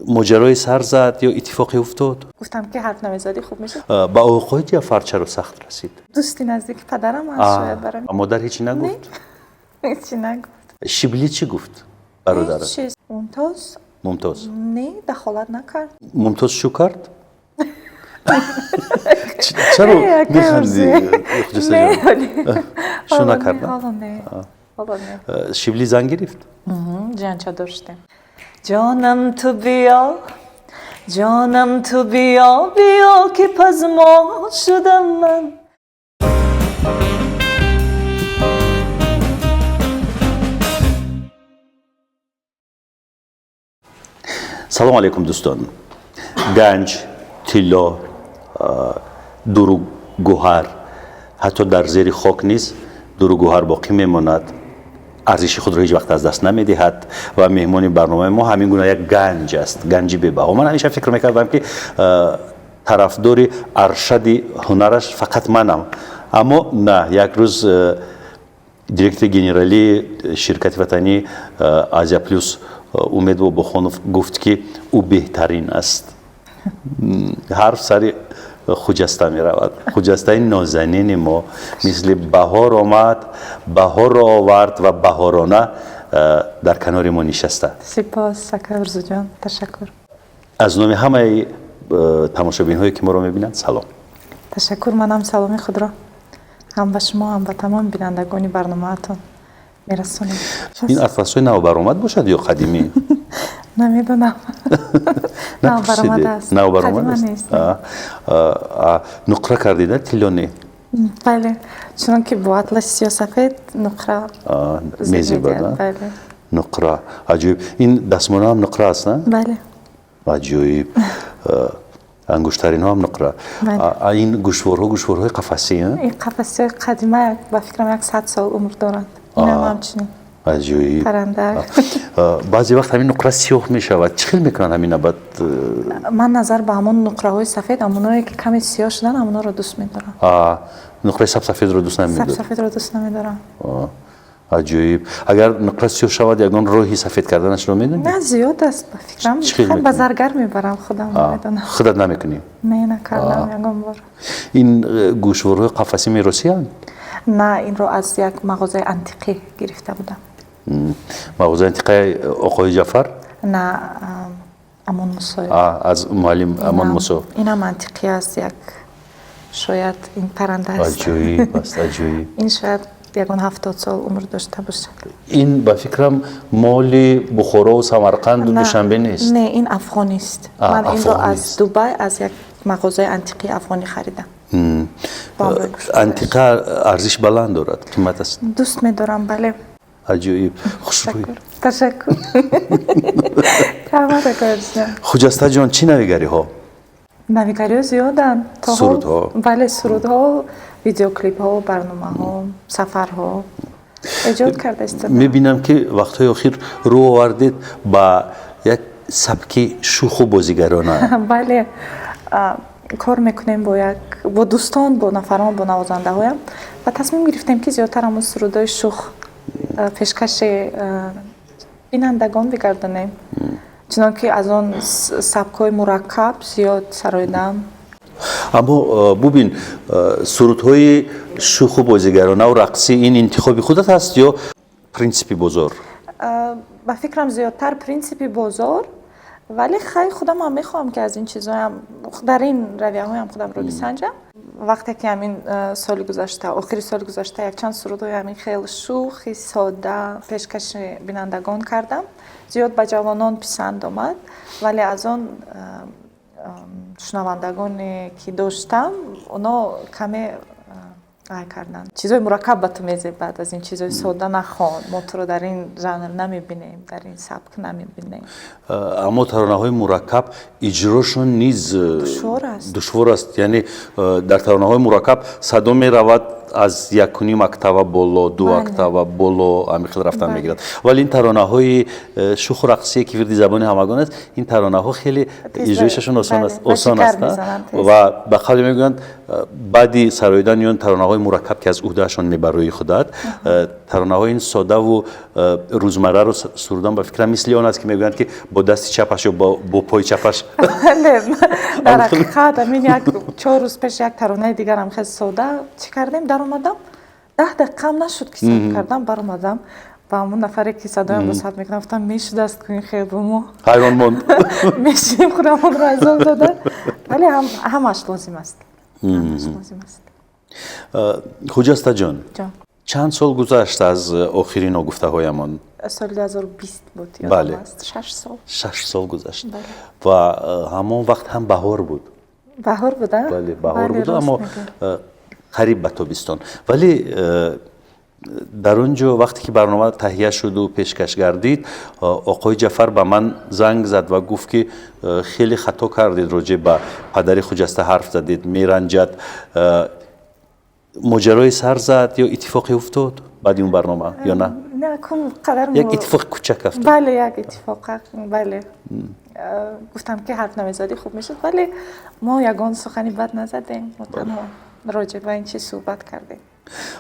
Моҷарои сар зад ё иттифоқе уфтод? Гуфтам, ки ҳарф намезадӣ, хуб мешуд. Ба оқои Ҷафар чаро сахт расид? Дӯсти наздики падарам аст, шояд барам. Модар ҳечи нагуфт? Ҳечи нагуфт. Шибли чӣ гуфт, бародарат? Ҳеҷ чиз. Мумтоз? Мумтоз. Не, дахолат накард. Мумтоз шу кард? Чаро механдӣ, Хуҷастаҷон? Шу накард? Ҳоло не, ҳоло не. Шибли зан гирифт? Ҷанча доштем. Ҷонам, ту биё, ҷонам, ту биё, биё, ки пазмон шудам ман. Салому алайкум, дӯстон. Ганҷ, тилло, дуру гӯҳар ҳатто дар зери хок низ дуру гӯҳар боқӣ мемонад, арзиши худро ҳеҷ вақт аз даст намедиҳад. Ва меҳмони барномаи мо ҳамин гуна як ганҷ аст, ганҷи бебаҳо. Ман ҳамеша фикр мекардам, ки тарафдори аршади ҳунараш фақат манам, аммо на. Як рӯз директори генералии ширкати ватанӣ Азия Плюс Умед Бобохонов гуфт, ки ӯ беҳтарин аст. Ҳарф сари Хуҷаста меравад. Хуҷастаи нозанини мо мисли баҳор омад, баҳорро овард ва баҳорона дар канори мо нишаста. Сипос, ака Орзуҷон, ташаккур. Аз номи ҳамаи тамошобинҳое, ки моро мебинанд, салом. Ташаккур. Манам саломи худро ҳам ба шумо, ҳам ба тамоми бинандагони барномаатон мерасонем. Ин атласҳои навбаромад бошад ё қадимӣ? Намедонам. Навбаромад аст. Навбаромад аст. Нуқра кардида, тилло не? Бале, чунонки бо атласи сиёсафед нуқра мезебад. Нуқра, аҷоиб. Ин дастмона ҳам нуқра аст, на? Бале. Аҷоиб. Ангуштаринҳо ҳам нуқра. Ин гӯшворҳо, гӯшворҳои қафасӣ? Ин қафасиҳои қадима, ба фикрам, 100 сол умр доранд. Инам ҳамчунин. Аҷоиб. Паранда. Баъзе вақт ҳамин нуқра сиёҳ мешавад, чӣ хел мекунанд ҳамин абад? Ман назар ба ҳамон нуқраҳои сафед, ҳамоное ки каме сиёҳ шуданд, ҳамонҳоро дӯст медорам. Нуқраи сабсафедро дӯст намедорӣ? Сабсафедро дӯст намедорам. Аҷоиб. Агар нуқра сиёҳ шавад, ягон роҳи сафед карданашро медонӣ? На, зиёд аст, ба фикрам. Ба заргар мебарам, худам намедонам. Худат намекунӣ? Не, накардам ягон бор. Ин гӯшворҳои қафасӣ меросиянд? На, инро аз як мағозаи антиқӣ гирифта будам. Мағозаи антиқаи оқои Ҷафар? На, Амон Мусоев. Аз муаллим Амон Мусо. Инам антиқӣ аст, як шояд ин паранда аст. Аҷоиб аст, аҷоиб. Ин шояд ягон 70 сол умр дошта бошад. Ин, ба фикрам, моли Бухорову Самарқанду Душанбе нест. Не, ин афғонист. Ман инро аз Дубай, аз як мағозаи антиқии афғонӣ харидам. Антиқа арзиш баланд дорад, қимат аст. Дӯст медорам, бале. Аҷоиб, хушрӯй. Ташаккур, раҳмат, акои. Хуҷастаҷон, чӣ навигариҳо? Навигариҳо зиёданд. Сурудҳо? Бале, сурудҳо, видеоклипҳо, барномаҳо, сафарҳо эҷод карда истодам. Мебинам, ки вақтҳои охир рӯ овардед ба як сабки шӯху бозигарона. Бале, кор мекунем бо як, бо дӯстон, бо нафарон, бо навозандаҳоям ва тасмим гирифтем, ки зиёдтар ҳамон сурудҳои шӯх пешкаши бинандагон бигардонем, чунон ки аз он сабкҳои мураккаб зиёд сароидам. Аммо бубин, сурудҳои шӯху бозигаронаву рақсӣ, ин интихоби худат аст ё принсипи бозор? Ба фикрам, зиёдтар принсипи бозор, вале хай, худамам мехоҳам, ки аз ин чизоям, дар ин равияҳоям худамро бисанҷам. Вақте ки ҳамин соли гузашта, охири соли гузашта, якчанд сурудҳои ҳамин хел шӯхи сода пешкаши бинандагон кардам, зиёд ба ҷавонон писанд омад, вале аз он шунавандагоне ки доштам, оно каме ай карданд: чизои мураккаб ба ту мезебад, аз ин чизои сода нахон, мо туро дар ин жанр намебинем, дар ин сабк намебинем. Аммо таронаҳои мураккаб иҷрошон низ душвор аст. Душвор аст, яъне дар таронаҳои мураккаб садо меравад. Аз якуним октава боло, ду октава боло ҳамин хел рафтан мегирад. Вале ин таронаҳои шуху рақсие, ки вирди забони ҳамагон аст, ин таронаҳо хеле иҷроишашон осон аст, осон аст. Ва ба қавле мегӯянд, баъди сароидани он таронаҳои мураккаб, ки аз уҳдаашон мебарои худат, таронаҳои ин содаву рӯзмарраро сурудан, ба фикрам, мисли он аст, ки мегӯянд, ки бо дасти чапаш ё бо пои чапаш. Дар ҳақиқат, ҳамин як 4 рӯз пеш як таронаи дигарам хеле сода чӣ кардем, даромадам, 10 дақиқаам нашуд, ки сабт кардам, баромадам, ба ҳамон нафаре, ки садоямро сабт мекунам, гуфтам: «Мешудааст ку ин хел бо мо?» Ҳайрон монд. Мешинем худамонро азоб дода, вале ҳамаш лозим аст, ҳамаш лозим аст. Хуҷастаҷон, чанд сол гузашт аз охири ногуфтаҳоямон? Соли 2020 буд, ёдам аст, 6 сол. 6 сол гузашт ва ҳамон вақт ҳам баҳор буд. Баҳор буд. Бале, баҳор буд, аммо қариб ба тобистон. Вале дар он ҷо, вақте ки барнома таҳия шуду пешкаш гардид, оқои Ҷафар ба ман занг зад ва гуфт, ки хеле хато кардед, роҷеъ ба падари Хуҷаста ҳарф задед, меранҷад. Моҷарои сар зад ё иттифоқе уфтод баъди он барнома ё на? Як иттифоқи кучак афтод. Бале, як иттифоқ, бале. Гуфтам, ки ҳарф намезадӣ, хуб мешуд, вале мо ягон сухани бад назадем, мо танҳо роҷеъ ба ин чиз суҳбат кардем.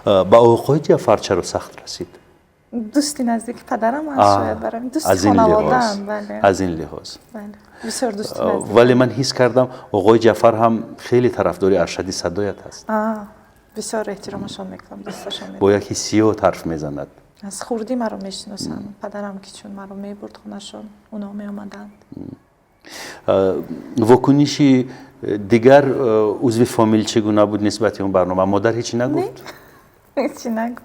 Ба оқои Ҷафар чаро сахт расид? Дӯсти наздики падарам аст, шояд барам дӯсти хонаводаам, бале. Аз ин лиҳоз. Бисёр дӯсти наздик. Вале ман ҳис кардам, оқои Ҷафар ҳам хеле тарафдори аршади садоят аст. Бисёр эҳтиромашон мекунам, дӯсташон. Бо як ҳиссиёт ҳарф мезанад. Аз хурдӣ маро мешиносанд. Падарам ки чун маро мебурд хонашон, оно меомаданд. Вокуниши дигар узви фомил чӣ гуна буд нисбати он барнома? Модар ҳечи нагуфт? Ҳечи нагуфт.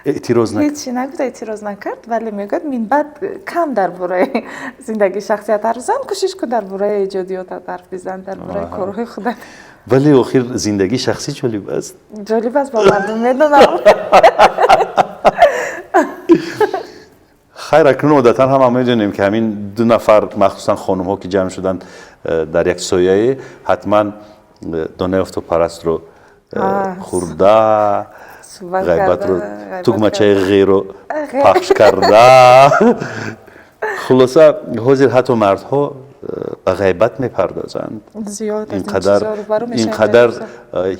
Эътироз накард? Ҳечи нагуфт, эътироз накард, вале мегӯяд: «Минбаъд кам дар бораи зиндагии шахсият ҳарф зан, кӯшиш кун, дар бораи эҷодиётат ҳарф бизан, дар бораи корҳои худат». Вале охир зиндагии шахсӣ ҷолиб аст. Ҷолиб аст ба мардум, медонам. Хайр, акнун одатан ҳама медонем, ки ҳамин ду нафар, махсусан хонумҳо, ки ҷамъ шуданд дар як сояе, ҳатман донаи офтобпарастро хӯрда, ғайбатро тугмачаи ғеро пахш карда. Хулоса, ҳозир ҳатто мардҳо ба ғайбат мепардозанд, ин қадар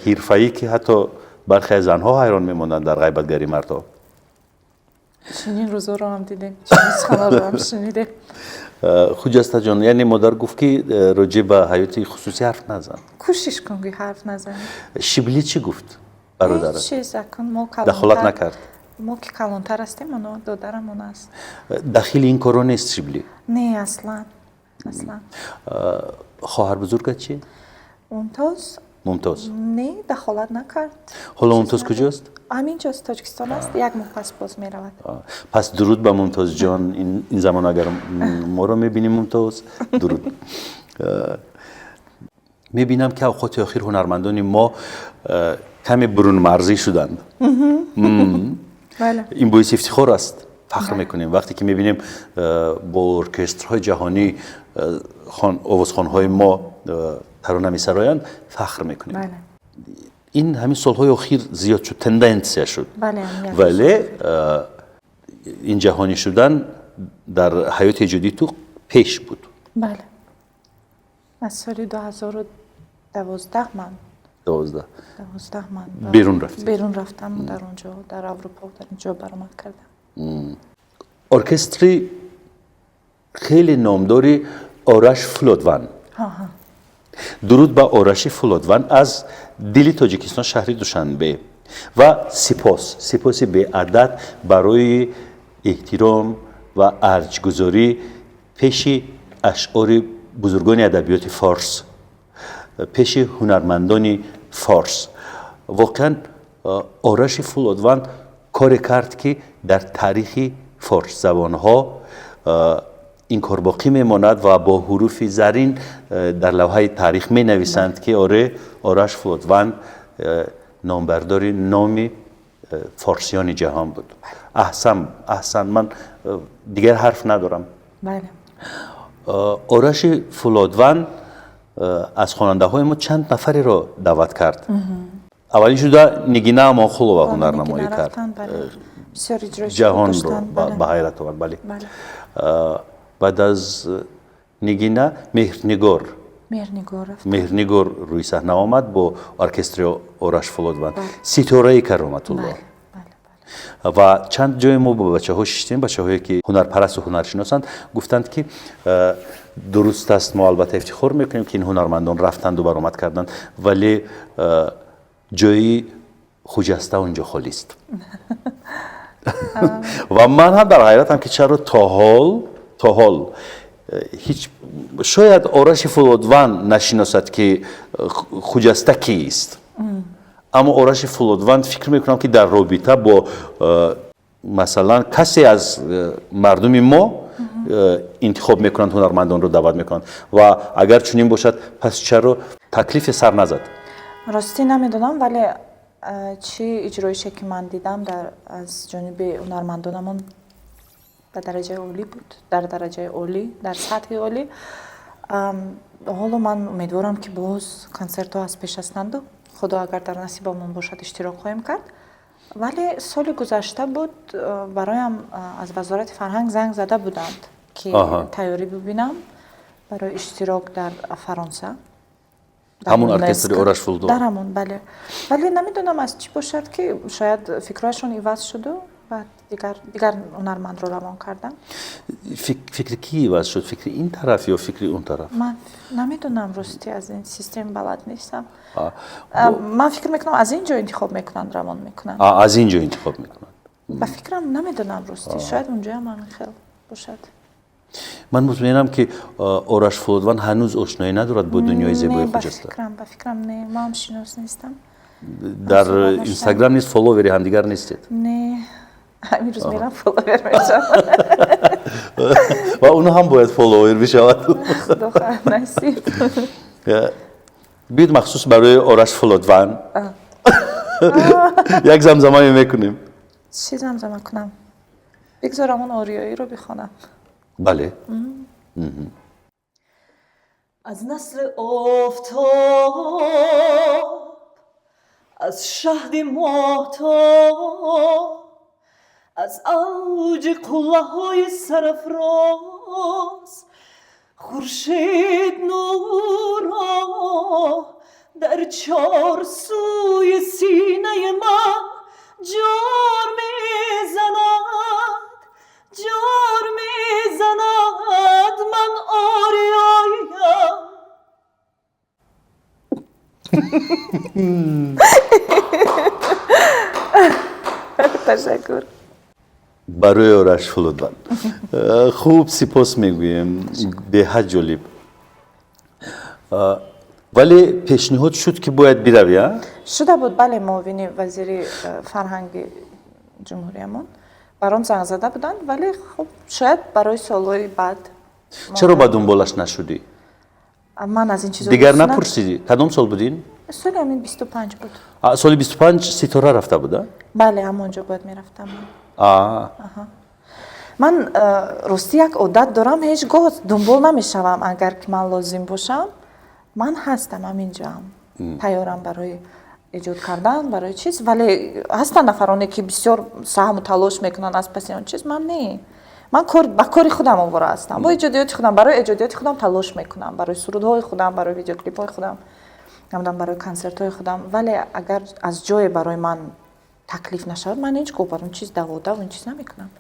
ҳирфаӣ, ки ҳатто бархе аз занҳо ҳайрон мемонанд дар ғайбатгарии мардҳо. Чунин рӯзоро ҳам дидем, чунин суханҳоро ҳам шунидем. Хуҷастаҷон, яъне модар гуфт, ки роҷеъ ба ҳаёти хусусӣ ҳарф назан. Кӯшиш кун, ки ҳарф назанӣ. Шиблӣ чӣ гуфт, бародарат? Чиз, акун мо дахолат накард? Мо ки калонтар ҳастем, оно додарамон аст. Дахили ин корро нест Шиблӣ? Не, аслан, аслан. Хоҳар бузургат чӣ? Мумтоз? Мумтоз. Не, дахолат накард. Ҳоло Мумтоз куҷост? Ҳаминҷост, Тоҷикистон аст, як моҳ пас боз меравад. Пас дуруд ба Мумтозҷон. Ин замон агар моро мебинӣ, Мумтоз, дуруд. Мебинам, ки авқоти охир ҳунармандони мо каме бурунмарзӣ шуданд. Ин боиси ифтихор аст, фахр мекунем, вақте ки мебинем, бо оркестрҳои ҷаҳонӣ овозхонҳои мо тарона месароянд, фахр мекунем. Ин ҳамин солҳои охир зиёд шуд, тенденсия шуд, вале ин ҷаҳонӣ шудан дар ҳаёти эҷодии ту пеш буд. Бале, аз соли 2012 ман 12. 12 ман берун рафтед. Берун рафтам, дар он ҷо, дар Аврупо, дар ин ҷо баромад кардам. Оркестри хеле номдори Ораш Фулодван. Дуруд ба Ораши Фулодван аз дили Тоҷикистон, шаҳри Душанбе, ва сипос, сипоси беадад барои эҳтиром ва арҷгузорӣ пеши ашъори бузургони адабиёти форс, пеши ҳунармандони форс. Воқеан, Ораши Фулодванд коре кард, ки дар таърихи форсзабонҳо ин кор боқӣ мемонад ва бо ҳуруфи зарин дар лавҳаи таърих менависанд, ки оре, Ораш Фулодванд номбардори номи форсиёни ҷаҳон буд. Аҳсан, аҳсан, ман дигар ҳарф надорам. Ораши Фулодванд аз хонандаҳои мо чанд нафареро даъват кард. Аввалин шуда Нигина Амонқулова ҳунарнамоӣ кард, ҷаҳонро ба ҳайрат овард. Бале, баъд аз Нигина Меҳрнигор Меҳрнигор рӯи саҳна омад бо оркестри Ораш Фулодванд, Ситораи Кароматулло. Ва чанд ҷое мо бо бачаҳо шиштем, бачаҳое ки ҳунарпарасту ҳунаршиносанд, гуфтанд, ки дуруст аст, мо албатта ифтихор мекунем, ки ин ҳунармандон рафтанду баромад карданд, вале ҷои Хуҷаста он ҷо холист. Ва ман ҳам дар ҳайратам, ки чаро то ҳол ҳеҷ, шояд Ораши Фулодванд нашиносад, ки Хуҷаста кист, аммо Ораши Фулодванд, фикр мекунам, ки дар робита бо масалан касе аз мардуми мо интихоб мекунанд, ҳунармандонро даъват мекунанд. Ва агар чунин бошад, пас чаро таклифе сар назад? Ростӣ, намедонам, вале чӣ иҷроише, ки ман дидам дар аз ҷониби ҳунармандонамон, ба дараҷаи олӣ буд, дар дараҷаи олӣ, дар сатҳи олӣ. Ҳоло ман умедворам, ки боз консертҳо аз пеш ҳастанду, Худо агар дар насибамон бошад, иштирок хоҳем кард. Вале соли гузашта буд, бароям аз Вазорати фарҳанг занг зада буданд, ки тайёрӣ бибинам барои иштирок дар Фаронса. Ҳамун оркестри Ораш Фулодванд? Дар ҳамун, бале. Вале намедонам, аз чӣ бошад, ки шояд фикрҳояшон иваз шуду баъд дигар ҳунармандро равон кардам. Фикри кӣ иваз шуд? Фикри ин тараф ё фикри он тараф? Ман намедонам, ростӣ, аз ин система балад нестам. Ман фикр мекунам, аз ин ҷо интихоб мекунанд, равон мекунанд. Аз ин ҷо интихоб мекунанд? Ба фикрам, намедонам, ростӣ, шояд унҷоям ҳамин хел бошад. Ман мутмаинам, ки Ораш Фулодванд ҳанӯз ошноӣ надорад бо дунёи зебои Хуҷаста. Ба фикрам, не, манам шинос нестам. Дар Инстаграм низ фолловери ҳамдигар нестед? Не, ҳамин рӯз мерам, фолловер мешавам. Ва оно ҳам бояд фолловер бишавад. Худо хоҳад, насиб. Биёед, махсус барои Ораш Фулодванд як замзамае мекунем. Чӣ замзама кунам? Бигзорам он ориёиро бихонам. Бале. Аз насли офтоб, аз шаҳди моҳтоб, аз авҷи қуллаҳои сарафроз, хуршед нуро дар чорсӯи синаи ман ҷор мезанад, ҷор мезанад. Ман ориёиям. Ташаккур. Барои Ораш Фулодванд. Хуб, сипос мегӯем, беҳад ҷолиб. Вале пешниҳод шуд, ки бояд биравӣ, а? Шуда буд, бале. Муовини вазири фарҳанги ҷумҳуриямон баром занг зада буданд, вале хуб, шояд барои солҳои баъд. Чаро ба дунболаш нашудӣ? Ман аз ин чизо Дигар напурсидӣ? Кадом сол буд ин? Соли ҳамин 25 буд. Соли 25 Ситора рафта буда? Бале, ҳамон ҷо бояд мерафтам. Ман ростӣ як одат дорам, ҳеҷ гоҳ дунбол намешавам. Агар ки ман лозим бошам, ман ҳастам, ҳаминҷоам, тайёрам барои эҷод кардан, барои чиз. Вале ҳастанд нафароне, ки бисёр саҳму талош мекунанд аз паси он чиз. Ман не, ман ба кори худам овора ҳастам, бо эҷодиёти худам, барои эҷодиёти худам талош мекунам, барои сурудҳои худам, барои видеоклипҳои худам, намедонам, барои консертҳои худам. Вале агар аз ҷое барои ман таклиф нашавад, ман ҳеҷ гоҳ бар он чиз даводав он чиз намекунам.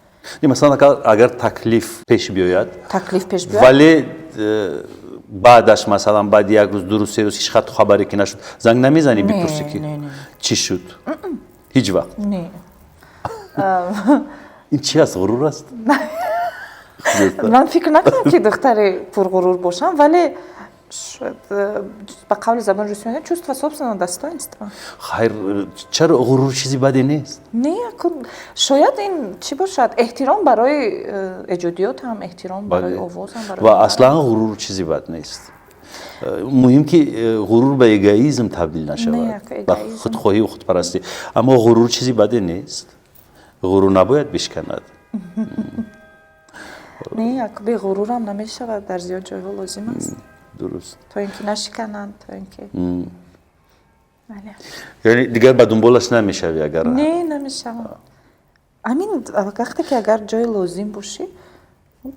Не, масалан, агар таклиф пеш биёяд. Таклиф пеш биёяд. Вале баъдаш, масалан, баъди як рӯз, 2 рӯз, 3 рӯз ҳеҷ хатту хабаре ки нашуд, занг намезанӣ, бипурсӣ, ки чӣ шуд? Ҳеҷ вақт? Не. Ин чи аст, ғурур аст? Ман фикр накунам, ки духтари пурғурур бошам, вале ба қавли забони русӣ мегӯянд, чувство собственного достоинства. Хайр, чаро, ғурур чизи баде нест. Не, шояд ин чӣ бошад, эҳтиром барои эҷодиётам, эҳтиром барои овозам. Ва аслан ғурур чизи бад нест. Муҳим, ки ғурур ба эгоизм табдил нашавад, ба худхоҳиву худпарастӣ. Аммо ғурур чизи баде нест, ғурур набояд бишканад. Не, беғурурам намешавад, дар зиёд ҷойҳо лозим аст. Дуруст. То ин ки нашикананд, то ин ки Бале. Яъне дигар ба дунболаш намешавӣ агар? Не, намешавам. Ҳамин вақте ки агар ҷои лозим бошӣ,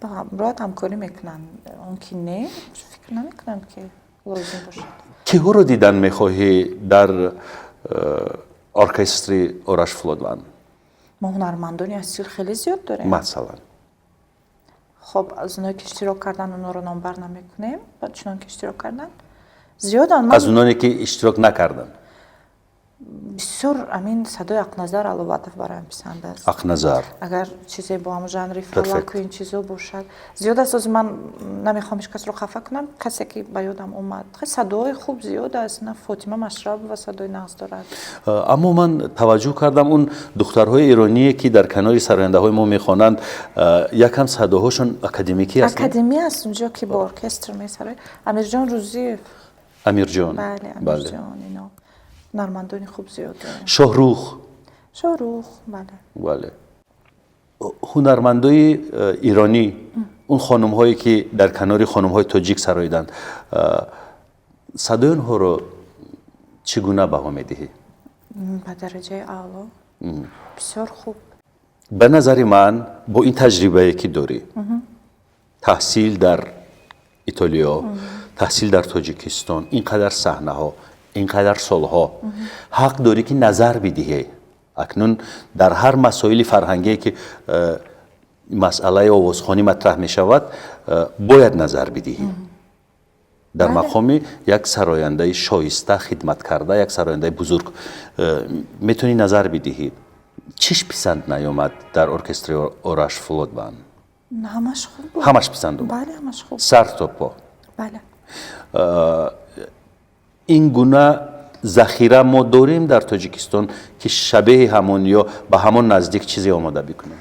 ба ҳамроҳат ҳамкорӣ мекунанд. Он ки не, фикр намекунам, ки лозим бошад. Киҳоро дидан мехоҳӣ дар оркестри Ораш Фулодванд? Мо ҳунармандони асил хеле зиёд дорем. Масалан? Хоб, аз оное ки иштирок карданд, онҳоро номбар намекунем, чунон ки иштирок карданд, зиёданд. Аз ононе ки иштирок накарданд? Бисёр ҳамин садои Ақназар Аловатов бароям писанд аст. Ақназар. Агар чизе бо ҳамн жанри фалаку ин чизо бошад, зиёд аст. Ҳозир ман намехоҳам ҳеҷ касро хафа кунам, касе ки ба ёдам омад. Садоҳои хуб зиёд аст. На, Фотима Машрабова садои нағз дорад. Аммо ман таваҷҷӯҳ кардам, он духтарҳои ироние, ки дар канори сарояндаҳои мо мехонанд, якам садоҳошон академикӣ аст. Академӣ аст. Унҷо ки бо оркестр месарояд, Амирҷон Рӯзиев. Амирҷон. Бале, Амирҷон, ино ҳунармандони хуб зиёд дорем. Шоҳрух. Шоҳрух, бале. Бале, ҳунармандои иронӣ, он хонумҳое ки дар канори хонумҳои тоҷик сароиданд, садои онҳоро чӣ гуна баҳо медиҳӣ? Ба дараҷаи аъло, бисёр хуб. Ба назари ман, бо ин таҷрибае ки дорӣ, таҳсил дар Итолиё, таҳсил дар Тоҷикистон, ин қадар саҳнаҳо, ин қадар солҳо, ҳақ дорӣ, ки назар бидиҳӣ. Акнун дар ҳар масоили фарҳангие, ки масъалаи овозхонӣ матраҳ мешавад, бояд назар бидиҳӣ дар мақоми як сарояндаи шоиста, хидмат карда, як сарояндаи бузург метавонӣ назар бидиҳӣ. Чиш писанд наёмад дар оркестри Ораш Фулодванд? Ҳамаш хуб буд. Ҳамаш писанд омад? Бале, ҳамаш хуб. Сар то по? Бале. Ин гуна захира мо дорем дар Тоҷикистон, ки шабеҳи ҳамон ё ба ҳамон наздик чизе омода бикунем?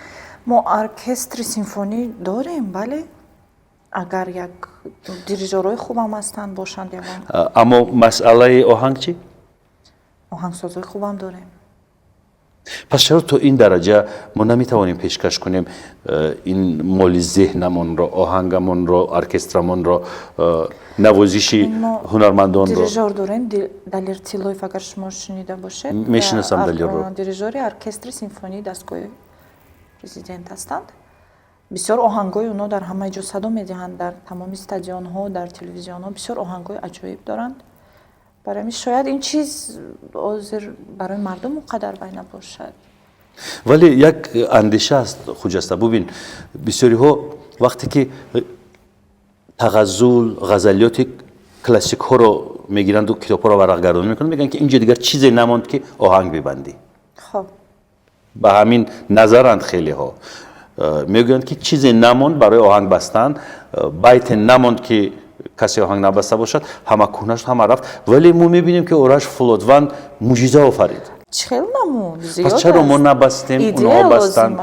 Мо оркестри симфонӣ дорем, бале. Агар як дирижёрҳои хубам ҳастанд, бошанд ягон. Аммо масъалаи оҳанг чӣ? Оҳангсозҳои хубам дорем. Пас чаро то ин дараҷа мо наметавонем пешкаш кунем ин моли зеҳнамонро, оҳангамонро, оркестрамонро, навозиши ҳунармандонро? Дирижёр дорем, Далер Тиллоев, агар шумо шунида бошед. Мешиносам Далерро. Дирижёри оркестри симфонии дастгоҳи президент ҳастанд. Бисёр оҳангҳои онҳо дар ҳамаи ҷо садо медиҳанд, дар тамоми стадионҳо, дар телевизионҳо. Бисёр оҳангҳои аҷоиб доранд. Барои ҳамин шояд ин чиз ҳозир барои мардум он қадар вай набошад. Вале як андеша аст, Хуҷаста. Бубин, бисёриҳо вақте ки тағаззул, ғазалиёти классикҳоро мегиранду китобҳоро варақгардонӣ мекунанд, мегӯянд, ки инҷо дигар чизе намонд, ки оҳанг бибандӣ. Ба ҳамин назаранд хелеҳо. Мегӯянд, ки чизе намонд барои оҳанг бастан, байте намонд, ки касе оҳанг набаста бошад, ҳама кӯҳна шуд, ҳама рафт. Вале мо мебинем, ки Ораш Фулодванд мӯъҷиза офарид. Чӣ хел намонд? Пас чаро мо набастем, онҳо бастанд?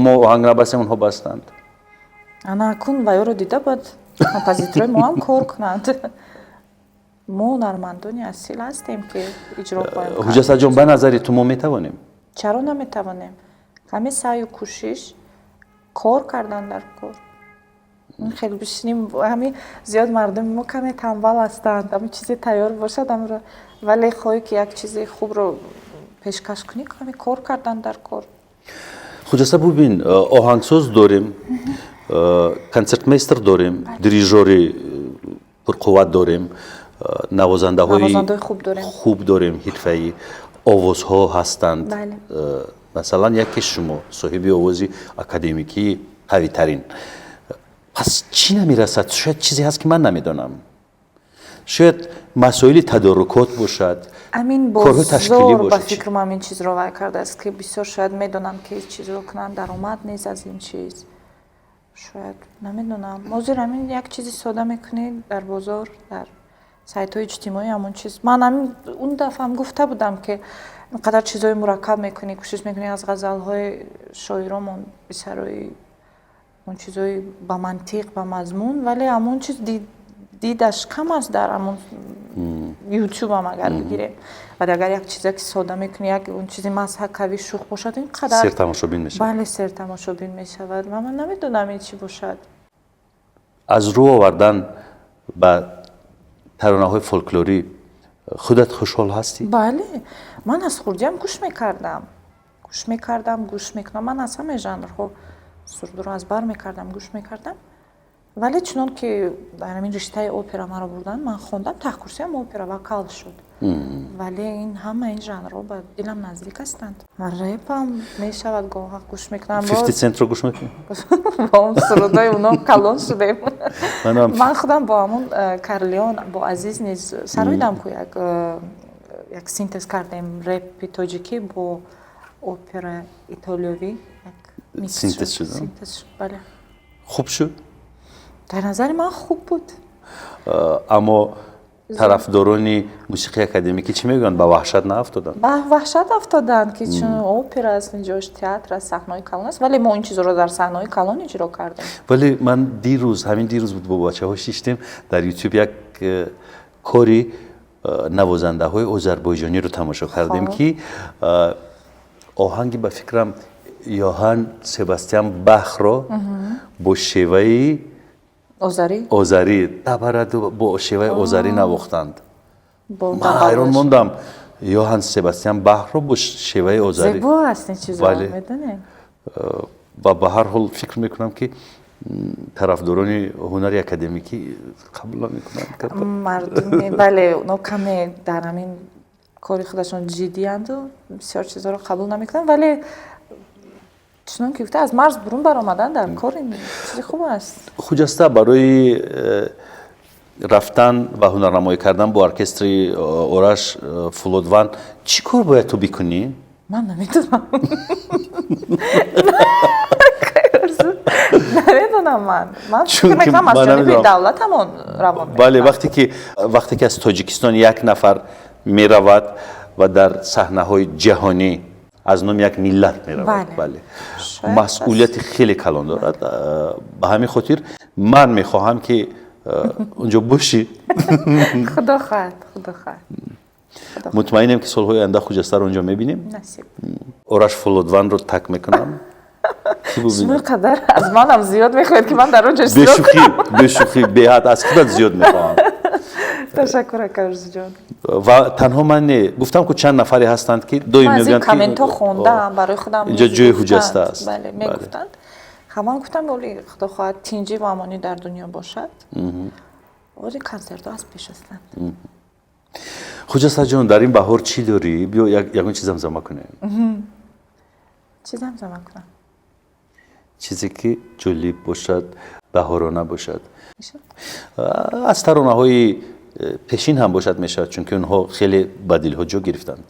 Мо оҳанг набастем, онҳо бастанд. Ана акун ваёро дида бояд композиторои мо ҳам кор кунанд. Мо ҳунармандони асил ҳастем, ки иҷро хоҳем кард. Ҳуҷҷатаҷон, ба назари ту мо метавонем? Чаро наметавонем? Каме саъю кӯшиш, кор кардан дар кор. Хеле бишинем, ҳамин зиёд мардуми мо каме танбал ҳастанд. Ҳамин чизе тайёр бошад амро, вале хоҳӣ, ки як чизи хубро пешкаш кунӣ, каме кор кардан дар кор. Хуҷаста, бубин, оҳангсоз дорем, концертмейстер дорем, дирижёри пурқувват дорем, навозандаҳои хуб дорем, ҳирфаӣ, овозҳо ҳастанд. Масалан, яке шумо соҳиби овози академикии қавитарин. Пас чӣ намерасад? Шояд чизе ҳаст, ки ман намедонам, шояд масоили тадорукот бошад. Амин бозор, ба фикрам, ҳамин чизро вай кардааст, ки бисёр шояд медонанд, ки чизро кунанд, даромад нест аз ин чиз. Шояд, намедонам. Ҳозир ҳамин як чизи сода мекунӣ дар бозор, дар сайтҳои иҷтимоӣ, ҳамон чиз. Ман ҳамин он дафъаам гуфта будам, ки инқадар чизҳои мураккаб мекунӣ, кӯшиш мекунӣ аз ғазалҳои шоиромон бисароӣ, он чизҳои ба мантиқ, ба мазмун, вале ҳамон чиз дидаш кам аст дар ҳамон Ютубам агар бигирем. Вале агар як чизе ки сода мекунӣ, як он чизи мазҳакавӣ, шӯх бошад, ин қадар сертамошобин мешавад. Бале, сертамошобин мешавад ва ман намедонам, ин чӣ бошад. Аз рӯ овардан ба таронаҳои фолклорӣ. Худат хушҳол ҳастӣ? Бале, ман аз хурдиам гӯш мекардам, гӯш мекардам, гӯш мекунам. Ман аз ҳамаи жанрҳо сурудро аз бар мекардам, гӯш мекардам. Вале чунон ки дар ҳамин риштаи опера маро бурданд, ман хондам, таҳкурсиам опера вокал шуд. Вале ин ҳама ин жанрҳо ба дилам наздик ҳастанд. Репам мешавад, гоҳ гӯш мекунам. 50 Центро гӯш мекунӣ? Бо он сурудои оно калон шудем. Ман худам бо ҳамон Карлеон, бо Азиз низ сароидам ку, як синтез кардем репи тоҷикӣ бо опера итолиёвӣ. Синтез шуд? Синтез шуд, бале. Хуб шуд? Дар назари ман хуб буд. Аммо тарафдорони мусиқии академикӣ чӣ мегӯянд? Ба ваҳшат наафтоданд? Ба ваҳшат афтоданд, ки чун опера аст, инҷош театр аст, саҳнаҳои калон аст. Вале мо ин чизро дар саҳнаҳои калон иҷро кардем. Вале ман дирӯз, ҳамин дирӯз буд, бо бачаҳо шиштем, дар Ютуб як кори навозандаҳои озарбойҷониро тамошо кардем, ки оҳанги, ба фикрам, Йоҳан Себастьян Бахро бо шеваи озарӣ озарӣ табараду бо шеваи озарӣ навохтанд. Ман ҳайрон мондам, Йоҳан Себастьян Бахро бо шеваи озарӣ. Зебо аст ин чизо, медонед. Ва ба ҳар ҳол фикр мекунам, ки тарафдорони ҳунари академикӣ қабул намекунанд. Мардуми, бале, оно каме дар ҳамин кори худашон ҷиддианду бисёр чизҳоро қабул намекунанд. Вале чунон ки гуфта, аз марз бурун баромадан дар кор ин чизи хуб аст. Хуҷаста, барои рафтан ва ҳунарнамоӣ кардан бо оркестри Ораш Фулодванд чӣ кор бояд ту бикунӣ? Ман намедонам, намедонам. Ман фикр мекунам, аз ҷониби давлатамон равон. Бале, вақте ки аз Тоҷикистон як нафар меравад ва дар саҳнаҳои ҷаҳонӣ аз номи як миллат меравад, бале, масъулияти хеле калон дорад. Ба ҳамин хотир ман мехоҳам, ки унҷо бошӣ. Худо хоҳад, худо хоҳад. Мутмаинем, ки солҳои оянда Хуҷастаро унҷо мебинем. Насиб. Ораш Фулодванро так мекунам. Шумо қадар аз манам зиёд мехоҳед, ки ман дар он ҷо иштирок кунам. Бешӯхӣ, беҳад аз худат зиёд мехоҳам. Ташаккур, ака Орзуҷон. Ва танҳо ман не, гуфтам ку, чанд нафаре ҳастанд, ки доим мегӯянд, ки комментҳо хондам барои худам. Инҷо ҷои Хуҷаста аст. Бале, мегуфтанд. Ҳаман гуфтам, оли худо хоҳад, тинҷӣ ва амонӣ дар дунё бошад, оли консертҳо аз пеш ҳастанд. Хуҷастаҷон, дар ин баҳор чӣ дорӣ? Биё, ягон чиз замзама кунем. Чӣ замзама кунам? Чизе ки ҷолиб бошад, баҳорона бошад, аз таронаҳои пешин ҳам бошад, мешавад, чунки онҳо хеле ба дилҳо ҷо гирифтанд.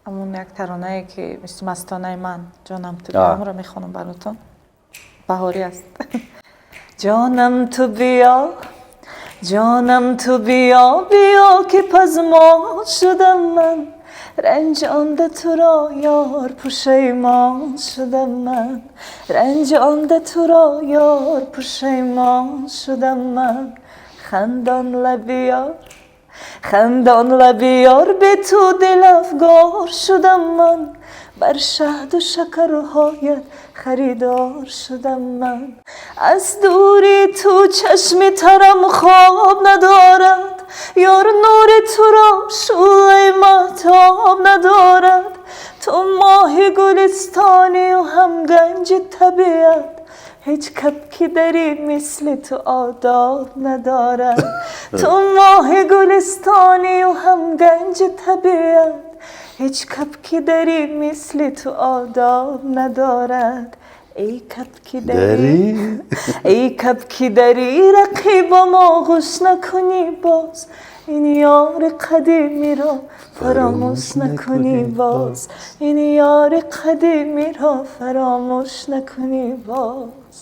Ҳамон як таронае, ки мисли мастонаи ман, ҷонам ту биёмро мехонам баротон, баҳорӣ аст. Ҷонам ту биё, ҷонам ту биё, биё, ки пазмон шудам ман, ранҷонда туро ёр, пушаймон шудам ман, ранҷонда туро ёр, пушаймон шудам ман. Хандон лаби ёр, хандон лаби ёр, бе ту дилафгор шудам ман, бар шаҳду шакарҳоят харидор шудам ман. Аз дури ту чашми тарам хоб надорад, ёр, нури туро шӯълаи маҳтоб надорад. Ту моҳи гулистонию ҳам ганҷи табиат, ҳеҷ кабки дарӣ мисли ту одоб надорад. Ту моҳи гулистонию ҳам ганҷи табиат, ҳеҷ кабки дарӣ мисли ту одоб надорад. Эй кабки дарӣ, эй кабки дарӣ, рақибам оғӯш накунӣ боз, ин ёри қадимиро фаромӯш накунӣ боз, ин ёри қадимиро фаромӯш накунӣ боз.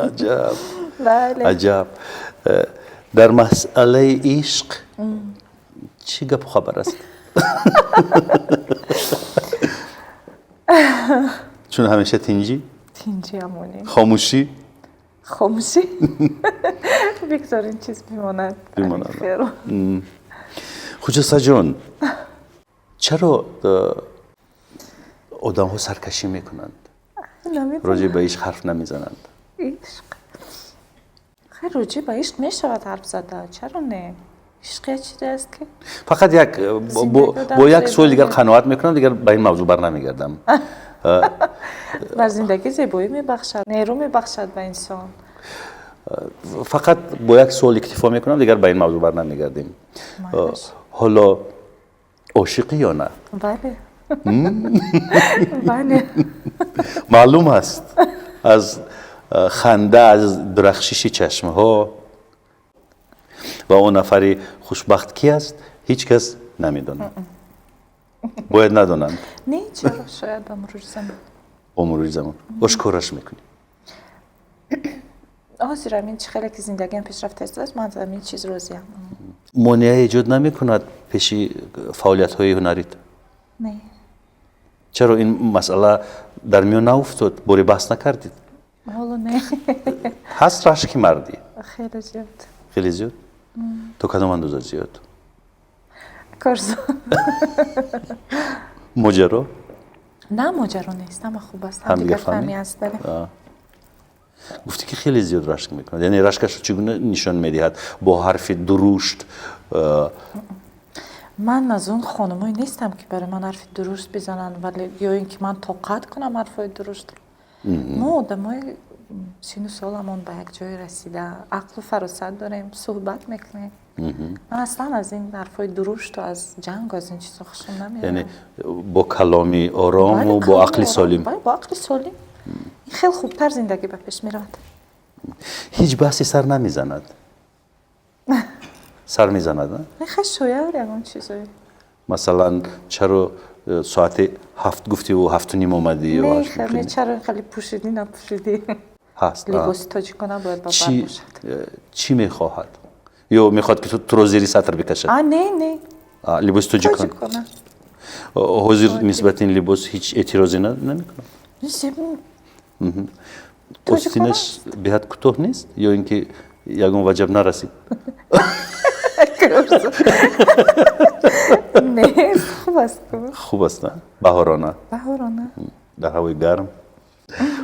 Аҷаб! Бале. Аҷаб! Дар масъалаи ишқ чӣ гапу хабар аст? Чун ҳамеша тинҷӣ. Тинҷӣ, амонӣ. Хомӯшӣ. Хомӯшӣ. Бигзор ин чиз бимонад. Бимонад. Хуҷастаҷон, чаро одамҳо саркашӣ мекунанд, роҷеъ ба ишқ ҳарф намезананд? Ишқ, хайр, роҷеъ ба ишқ мешавад ҳарф зада, чаро не? Ишқ як чизе аст, ки Фақат як бо як суоли дигар қаноат мекунам, дигар ба ин мавзӯъ барнамегардам. Бар зиндагӣ зебоӣ мебахшад, нерӯ мебахшад ба инсон. Фақат бо як суол иктифо мекунам, дигар ба ин мавзӯъ барнамегардем. Ҳоло ошиқӣ ё на? Бале, бале. Маълум аст аз ханда, аз дурахшиши чашмҳо. Ва он нафари хушбахт ки аст, ҳеҷ кас намедонад, бояд надонанд. Не, чаро, шояд ба мурури замон. Бо мурури замон ошкораш мекунӣ. Ҳозир ҳамин чӣ хеле ки зиндагиам пешрафта истодааст, ман аз ҳамин чиз розиам. Монеа эҷод намекунад пеши фаъолиятҳои ҳунарит? Не. Чаро ин масъала дар миён науфтод, боре баҳс накардид? Ҳоло не. Ҳаст рашки мардӣ? Хеле зиёд. Хеле зиёд? То кадом андоза зиёд? Корзо. Моҷаро? На, моҷаро нест, ҳама хуб аст, ҳамдигарфаҳмӣ аст, бале. Гуфтӣ, ки хеле зиёд рашк мекунад, яъне рашкашро чӣ гуна нишон медиҳад? Бо ҳарфи дурушт? Ман аз он хонумое нестам, ки барои ман ҳарфи дурушт бизананд, вале ё ин ки ман тоқат кунам ҳарфҳои дуруштро. Мо одамои сину соламон ба як ҷое расида, ақлу фаросат дорем, суҳбат мекунем. Ман аслан аз ин ҳарфҳои дурушту аз ҷангу аз ин чизо хушам намеояд. Яъне бо каломи орому бо ақли солим. Бо ақли солим, ин хеле хубтар зиндагӣ ба пеш меравад. Ҳеҷ баҳсе сар намезанад? Сар мезанад? Хеле шояд ягон чизое. Масалан, чаро соати 7 гуфтиву 7:30 омадӣ? Не, чаро хеле пӯшидӣ, напӯшидӣ. Ҳаст. Либоси тоҷикона бояд ба бар бошад. Чӣ мехоҳад? Ё мехоҳад, ки туро зери сатр бикашад? А, не, не. Либоси тоҷикона. Ҳозир нисбати ин либос ҳеҷ эътирозе намекунад? Остинаш беҳад кӯтоҳ нест ё ин ки ягон ваҷаб нарасид? Не, хуб аст. Хуб аст, на баҳорона? Баҳорона. Дар ҳавои гарм.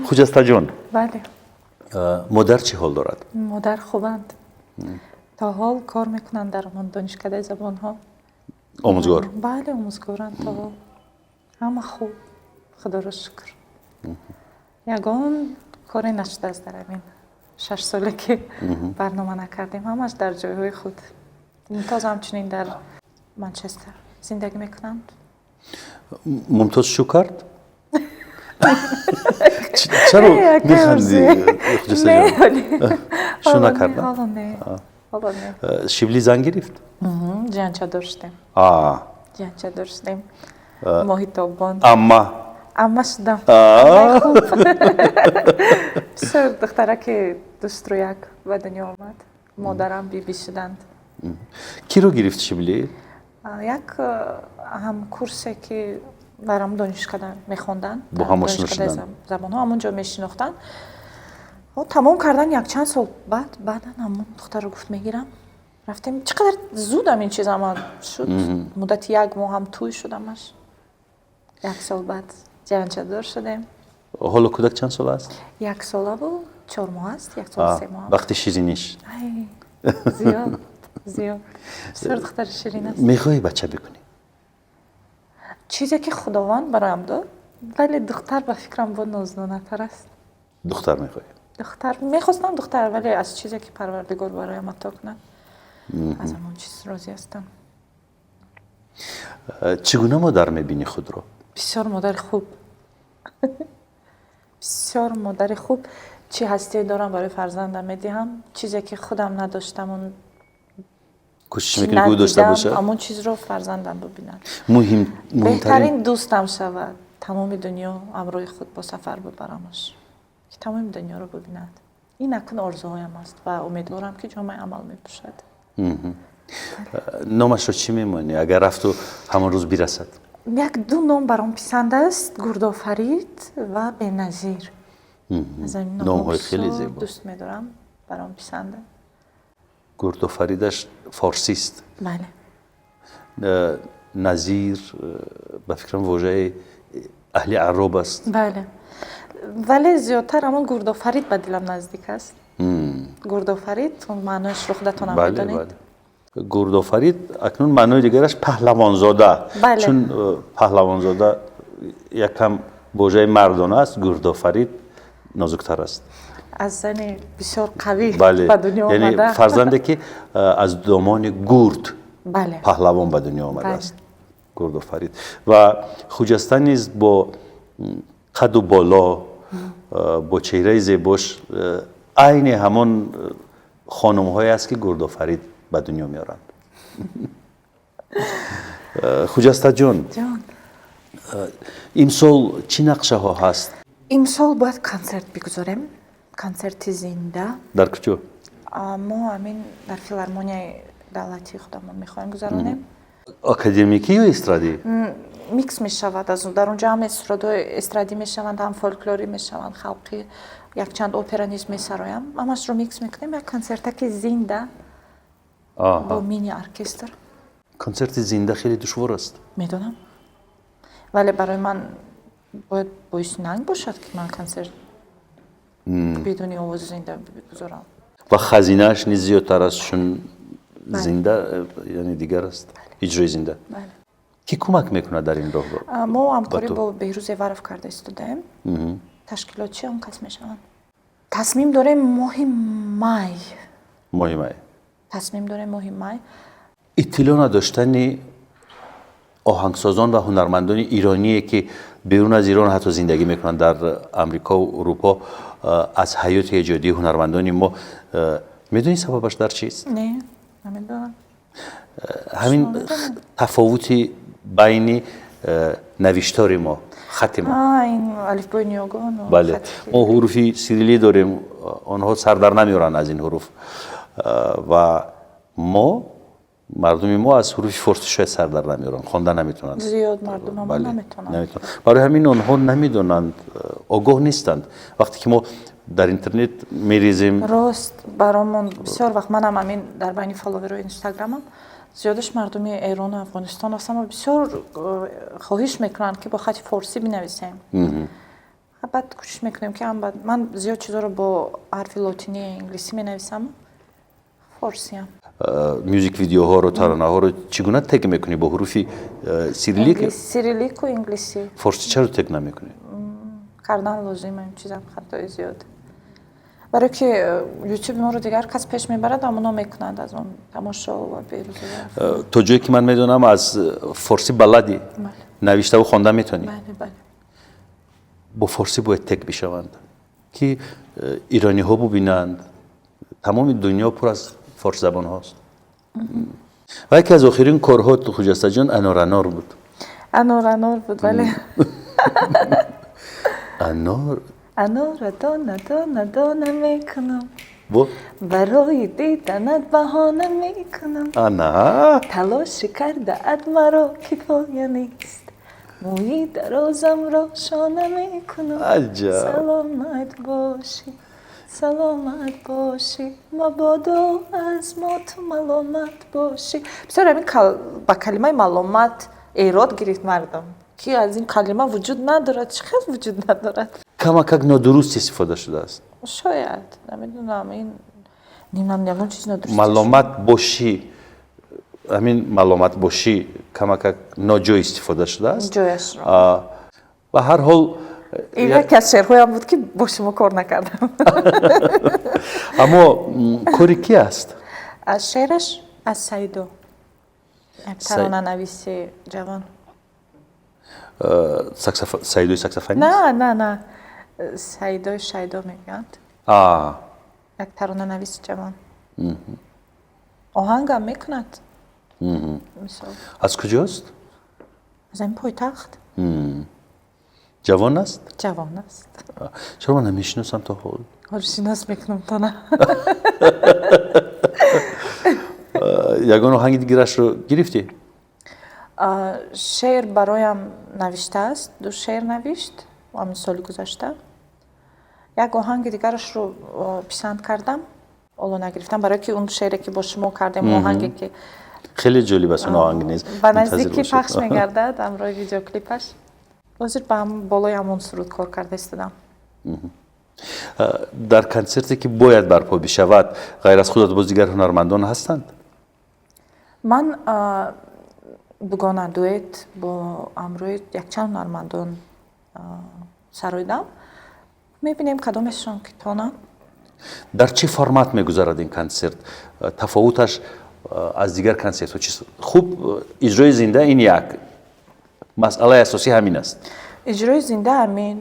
Хуҷастаҷон. Бале. Модар чӣ ҳол дорад? Модар хубанд, то ҳол кор мекунанд дар ҳамон донишкадаи забонҳо. Омӯзгор? Бале, омӯзгоранд то ҳол. Ҳама хуб, худоро шукр. Ягон коре нашудааст дар ҳамин 6 соле, ки барнома накардем. Ҳамаш дар ҷойҳои худ. Мумтоз ҳамчунин дар Манчестер зиндагӣ мекунанд. Мумтоз шу кард? Чаро механдӣ? Шу накарда? Шибли зан гирифт? Ҷанчадор шудем, ҷанчадор шудем моҳи тобон. Амма? Амма шудам. Бисёр духтараки дӯстрӯяк ба дунё омад. Модарам бибӣ шуданд. Киро гирифт Шибли? Як ҳамкурсе, ки дар ҳамон донишкада мехонданд. Бо ҳам ошно шуданд? Забонҳо ҳамон ҷо мешинохтанд. Тамом кардан якчанд сол баъд, баъдан ҳамон духтарро гуфт, мегирам. Рафтем. Чӣ қадар зуд ҳамин чиз ама шуд. Муддати як моҳ ҳам тӯй шудамаш, як сол баъд ҷанчадор шудем. Ҳоло кӯдак чанд сола аст? 1 солаву 4 моҳ аст, 1 солу 3 моҳ. Вақти шириниш. Зиёд, зиёд. Бисёр духтари ширин аст. Мехоҳӣ бача бикунӣ? Чизе ки Худованд бароям дод, вале духтар ба фикрам бо нознонатар аст. Духтар мехоҳӣ? Духтар мехостам, духтар, вале аз чизе ки Парвардигор бароям ато кунад, аз ҳамон чиз розӣ ҳастам. Чӣ гуна модар мебинӣ худро? Бисёр модари хуб, бисёр модари хуб. Чӣ ҳастие дорам, барои фарзандам медиҳам. Чизе ки худам надоштам, он Кӯшиш мекунӣ, ки ӯ дошта бошад? Ҳамон чизро фарзандам бибинад. Муҳим беҳтарин дӯстам шавад, тамоми дунё ҳамроҳи худ бо сафар бибарамаш, ки тамоми дунёро бибинад. Ин акнун орзуҳоям аст ва умедворам, ки ҷомаи амал мепӯшад. Номашро чӣ мемонӣ, агар рафту ҳамон рӯз бирасад? Як ду ном баром писанд аст: Гурдофарид ва Беназир. Номҳои хеле зебо. Дӯст медорам, баром писанда. Гурдофаридаш форсист. Бале. Назир, ба фикрам, вожаи аҳли аъроб аст. Бале, вале зиёдтар ҳамон Гурдофарид ба дилам наздик аст. Гурдофарид, маънояшро худатонам медонед. Гурдофарид акнун маънои дигараш паҳлавонзода. Бале. Чун паҳлавонзода якам вожаи мардона аст, гурдофарид нозуктар аст. Аз зани бисёр қавӣ Бале. ба дунё Яъне омада. фарзанде ки аз домони гурд Бале. паҳлавон ба дунё омадааст. Гурдофарид. Ва Хуҷаста низ бо қаду боло, бо чеҳраи зебош айни ҳамон хонумҳое аст, ки гурдофарид ба дунё меоранд. Хуҷастаҷон, Ҷон. имсол чӣ нақшаҳо ҳаст? Имсол бояд консерт бигузорем, консерти зинда. Дар куҷо? Мо ҳамин дар филармонияи давлатии худамон мехоҳем гузаронем. Академикӣ ё эстрадӣ? Микс мешавад, аз дар онҷо ҳам сурудҳои эстрадӣ мешаванд, ҳам фолклорӣ мешаванд, халқӣ, якчанд опера низ месароям. Ҳамашро микс мекунем, як консертаки зинда бо мини оркестр. Консерти зинда хеле душвор аст. Медонам, вале барои ман бояд боиси нанг бошад, ки ман консерт бидуни овози зинда бигузорам. Ва хазинааш низ зиёдтар аст, чун зинда яъне дигар аст иҷрои зинда. Бале. Кӣ кӯмак мекунад дар ин роҳ? Мо ҳамкорӣ Ба ту? бо Беҳрӯз Эваров карда истодаем. Ташкилотчи он кас мешаванд. Тасмим дорем моҳи май. Моҳи май. Тасмим дорем моҳи май. Иттилоъ надоштани оҳангсозон ва ҳунармандони ироние, ки берун аз Ирон ҳатто зиндагӣ мекунанд, дар Амрикову Урупо, аз ҳаёти эҷодии ҳунармандони мо, медонӣ сабабаш дар чист? Не, намедонам. Ҳамин тафовути байни навиштори мо, хати мо. Ин алифбои ниёгон. Бале, мо ҳуруфи сирилӣ дорем, онҳо сар дар намеоранд аз ин ҳуруф, ва мо, мардуми мо, аз ҳуруфи форсӣ шояд сар дар намеоранд, хонда наметавонанд. Зиёд мардумамо наметавонанд. Барои ҳамин онҳо намедонанд, огоҳ нестанд. Вақте ки мо дар интернет мерезем. Рост, баромон бисёр вақт, манам ҳамин дар байни фолловерои Инстаграмам зиёдаш мардуми Эрону Афғонистон ҳастам ва бисёр хоҳиш мекунанд, ки бо хати форсӣ бинависем. Баъд кӯшиш мекунем, ки ман зиёд чизоро бо ҳарфи лотини, инглисӣ менависам, форсиам. Мюзик видеоҳоро, таронаҳоро чӣ гуна тег мекунӣ? Бо ҳуруфи сирилик? Сирилику инглисӣ. Форсӣ чаро тег намекунӣ? Кардан лозим, ин чизам хатои зиёд, барое ки Ютуби моро дигар кас пеш мебарад, амоно мекунанд аз он тамошо ва берӯза. То ҷое ки ман медонам, аз форсӣ баладӣ, навиштаву хонда метавонӣ. Бале. Бо форсӣ бояд тег бишаванд, ки ирониҳо бубинанд. Тамоми дунё пур аз форсзабонҳост. Ва яке аз охирин корҳо, Хуҷастаҷон, «Анор, анор» буд. «Анор, анор» буд, бале. Анор. Анора дона дона дона мекунам. Бо Барои диданат баҳона мекунам. Ана. Талоши кардаат маро кифоя нест, мӯи дарозамро шона мекунам. Аҷаб! Саломат бошӣ, саломат бошӣ, мабодо аз мо ту маломат бошӣ. Бисёр ҳамин ба калимаи маломат эрод гирифт мардум, ки аз ин калима вуҷуд надорад, чӣ хел вуҷуд надорад? Камакак нодуруст истифода шудааст. Шояд, намедонам, ин нимам ягон чиз нодуруст. Маломат бошӣ, ҳамин маломат бошӣ камакак ноҷой истифода шудааст. Ҷояшро. Ба ҳар ҳол. Ин яке аз шеърҳоям буд, ки бо шумо кор накардам. Аммо кори ки аст? Аз шеъраш аз Саидо, як таронанависи ҷавон. Саидои саксофонист? На, на, на, Саидои Шайдо мегӯянд, як таронанависи ҷавон, оҳангам мекунад, мисол. Аз куҷост? Аз ҳамин пойтахт. Ҷавон аст? Ҷавон аст. Чаро ман намешиносам то ҳол? Ҳол шинос мекунам тона. Ягон оҳанги дигарашро гирифтӣ? Шеър бароям навиштааст, ду шеър навишт ҳамин соли гузашта. Як оҳанги дигарашро писанд кардам, ҳоло нагирифтам, барое ки он шеъре, ки бо шумо кардем, оҳанге ки Хеле ҷолиб аст он оҳанг низ. Ба наздикӣ пахш мегардад ҳамроҳи видеоклипаш. Ҳозир ба болои ҳамон суруд кор карда истодам. Дар консерте, ки бояд барпо бишавад, ғайр аз худат боз дигар ҳунармандон ҳастанд? Ман дугона, дуэт бо ҳамроҳи якчанд ҳунармандон сароидам. Мебинем, кадомешон ки тонам. Дар чӣ формат мегузарад ин консерт? Тафовуташ аз дигар консертҳо чист? Хуб, иҷрои зинда ин як масъалаи асосӣ ҳамин аст. Иҷрои зинда ҳамин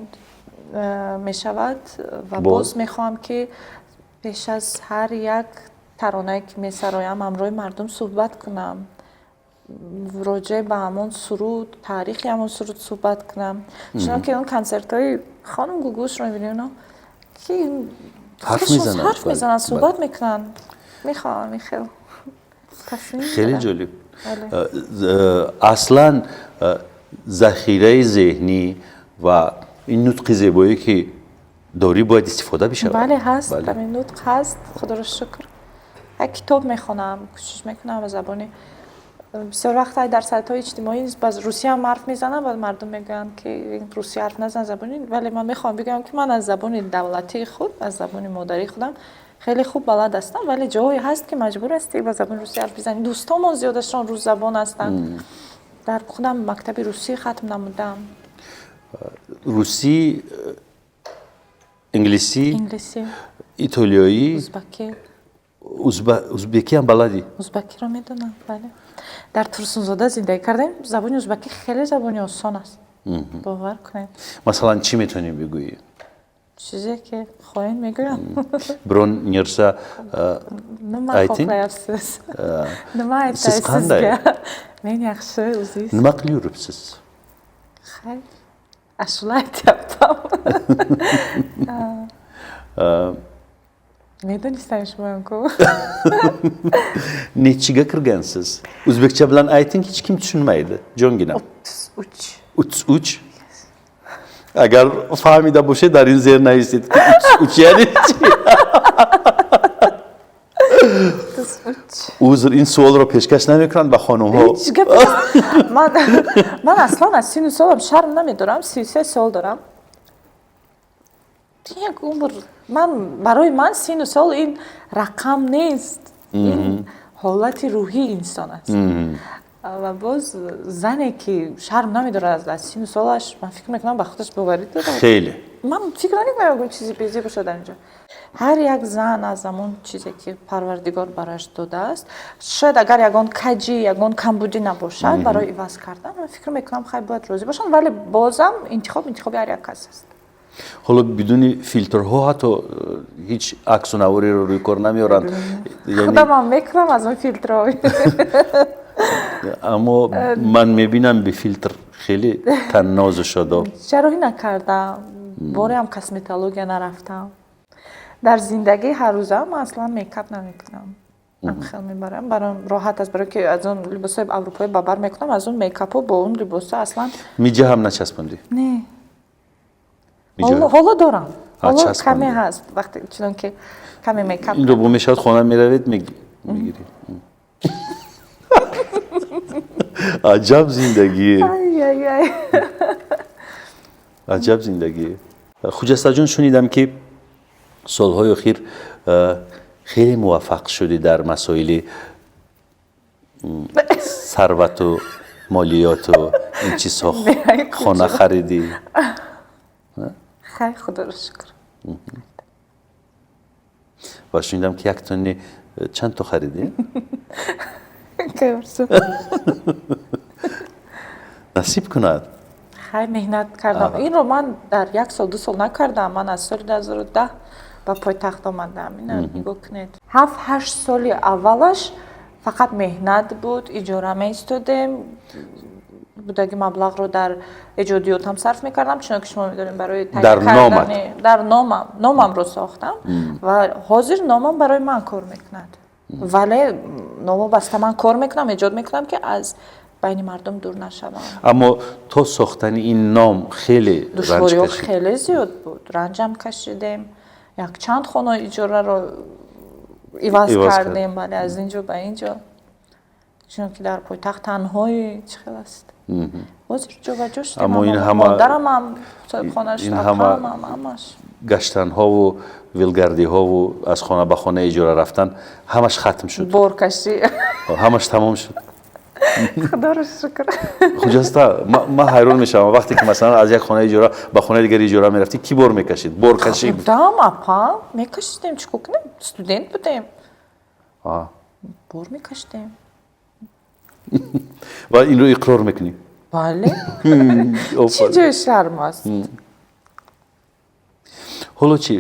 мешавад ва боз мехоҳам, ки пеш аз ҳар як таронае, ки месароям, ҳамроҳи мардум суҳбат кунам, роҷеъ ба ҳамон суруд, таърихи ҳамон суруд суҳбат кунам, чунонки он консертҳои хонум Гугушро мебинем, оно ки ҳарф мезананд, суҳбат мекунанд. Мехоҳам ин хел. Хеле ҷолиб. Аслан захираи зеҳнӣ ва ин нутқи зебоӣ, ки дорӣ, бояд истифода бишавад. Бале, ҳаст, ҳамин нутқ ҳаст, худоро шукр. Як китоб мехонам, кӯшиш мекунам ба забони, бисёр вақт дар сайтҳои иҷтимоӣ ба русиям ҳарф мезанам ва мардум мегӯянд, ки русӣ ҳарф назан, забони. Вале ман мехоҳам бигӯям, ки ман аз забони давлатии худ, аз забони модарии худам хеле хуб балад ҳастам, вале ҷое ҳаст, ки маҷбур ҳастӣ ба забони русӣ ҳарф бизанӣ. Дӯстомон зиёдашон русзабон ҳастанд. Дар худам мактаби русӣ хатм намудам. Русӣ, инглисӣ, инглисӣ, итолиёӣ, узбакӣ. Узбекиам баладӣ? Узбакиро медонам, бале. Дар Турсунзода зиндагӣ кардем. Забони узбакӣ хеле забони осон аст, бовар кунед. Масалан, чӣ метавонӣ бигӯӣ? Чизе ки хоҳед, мегӯям. Birон narsa Nima ayting. Xohlayapsiz, nima aytay Siz qanday? sizga? Men yaxshi, o'zingiz? Nima qilib yuribsiz? Xayr, ashula aytyapman. Медонистам шумоям-ку. Nechiga kirgansiz? O'zbekcha bilan ayting, hech kim tushunmaydi, jonginam. 33. 33. Agar fahmida bo'lsa, дар ин зер нависед, ки 33 яъне чи. 33. Узр, ин суолро пешкаш намекунанд ба хонумҳо. Ҳеҷ гап нест. Ман аслан аз сину солам шарм намедорам. 33 сол дорам. Як умр ман, барои ман сину сол ин рақам нест, ин ҳолати рӯҳии инсон аст. Ва боз зане, ки шарм намедорад аз сину солаш, ман фикр мекунам, ба худаш боварӣ дорад. Хеле. Ман фикр намекунам ягон чизи безеб бошад дар инҷо. Ҳар як зан аз ҳамон чизе, ки Парвардигор барояш додааст, шояд агар ягон каҷӣ, ягон камбудӣ набошад барои иваз кардан, ман фикр мекунам, хай, бояд розӣ бошанд, вале бозам интихоб интихоби ҳар як кас аст. Ҳоло бидуни филтрҳо ҳатто ҳеҷ аксу навориро рӯи кор намеоранд. Худамам мекунам аз он филтрҳо. Аммо ман мебинам, бефилтр хеле таннозу шодоб. Ҷарроҳӣ накардам, бореам косметология нарафтам. Дар зиндагии ҳаррӯза ман аслан мейкап намекунам, хел мебарам, бароям роҳат аст, барое ки аз он либосҳои аврупоӣ ба бар мекунам, аз он мейкапҳо бо он либосҳо аслан. Миҷа ҳам начаспондӣ? Не, ҳоло дорам, ҳоло каме ҳаст, вақте чунон ки каме мейкап. Инро бо мешавад, хона меравед, мегирӣ. Аҷаб зиндагие, аҷаб зиндагие! Хуҷастаҷон, шунидам, ки солҳои охир хеле муваффақ шудӣ дар масоили сарвату молиёту ин чизҳо, хона харидӣ. Хай, худоро шукр. Ва шунидам, ки як тонни чанд то харидӣ. Кайрсу. Насиб кунад. Хай, меҳнат кардам. Инро ман дар як сол, 2 сол накардам. Ман аз соли 2010 ба пойтахт омадам. Ина нигоҳ кунед, 7-8 соли аввалаш фақат меҳнат буд. Иҷора меистодем, будаги маблағро дар эҷодиётам сарф мекардам, чунон ки шумо медонем, барои дар номат. Дар номам, номамро сохтам ва ҳозир номам барои ман кор мекунад, вале новобаста ман кор мекунам, эҷод мекунам, ки аз байни мардум дур нашавам. Аммо то сохтани ин ном хеле ранҷ Душвориҳо кашид. хеле зиёд буд. Ранҷам кашидем, якчанд хонаи иҷораро иваз Иваз кардем, бале, аз ин ҷо ба ин ҷо, чунки дар пойтахт танҳои чӣ хел аст. Ҳозир ҷобаҷо шудем. Аммо ин ҳама модарам ҳам соҳибхона шуд, ин ҳама апаам ҳам, ҳамаш. Гаштанҳову вилгардиҳову аз хона ба хона иҷора рафтан, ҳамаш хатм шуд. Боркашӣ. Ҳамаш тамом шуд. Худоро шукр. Хуҷаста, ман ҳайрон мешавам, вақте ки, масалан, аз як хонаи иҷора ба хонаи дигари иҷора мерафтӣ, кӣ бор мекашид? Боркашӣ. Худам, апам мекашидем, чӣ кор кунем, студент будем, бор мекашидем. Ва инро иқрор мекунӣ? Бале, чӣ ҷои шарм аст? Ҳоло чӣ,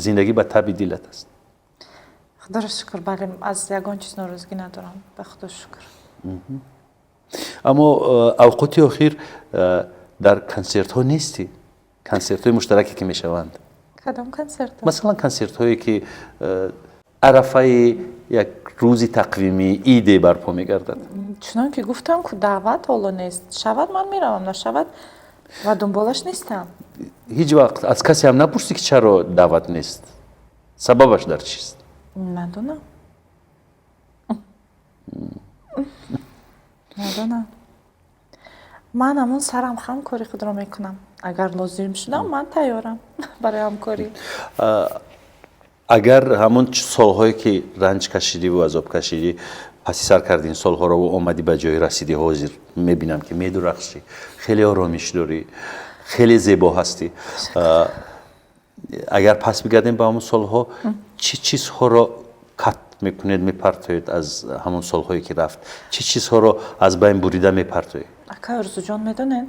зиндагӣ ба таби дилат аст? Худоро шукр, бале, аз ягон чиз норозигӣ надорам, ба Худо шукр. Аммо авқоти охир дар консертҳо нестӣ, консертҳои муштараке ки мешаванд. Кадом консертҳо? Масалан, консертҳое ки арафаи як рӯзи тақвимӣ, иде барпо мегардад. Чунон ки гуфтам ку, даъват ҳоло нест. Шавад, ман меравам, нашавад ва дунболаш нестам. Ҳеҷ вақт аз касе ҳам напурсӣ, ки чаро даъват нест, сабабаш дар чист? Надонам, надонам. Ман ҳамон сарам хам кори худро мекунам. Агар лозим шудам, ман тайёрам барои ҳамкорӣ. Агар ҳамон солҳое ки ранҷ кашидиву азоб кашидӣ, паси сар карди ин солҳоро, омадӣ, ба ҷое расидӣ, ҳозир мебинам, ки медурахшӣ, хеле оромиш дорӣ, хеле зебо ҳастӣ, агар пас бигардем ба ҳамон солҳо, чӣ чизҳоро кат мекунед, мепартоед аз ҳамон солҳое ки рафт? Чӣ чизҳоро аз байн бурида мепартоед? Ака Орзуҷон, медонед,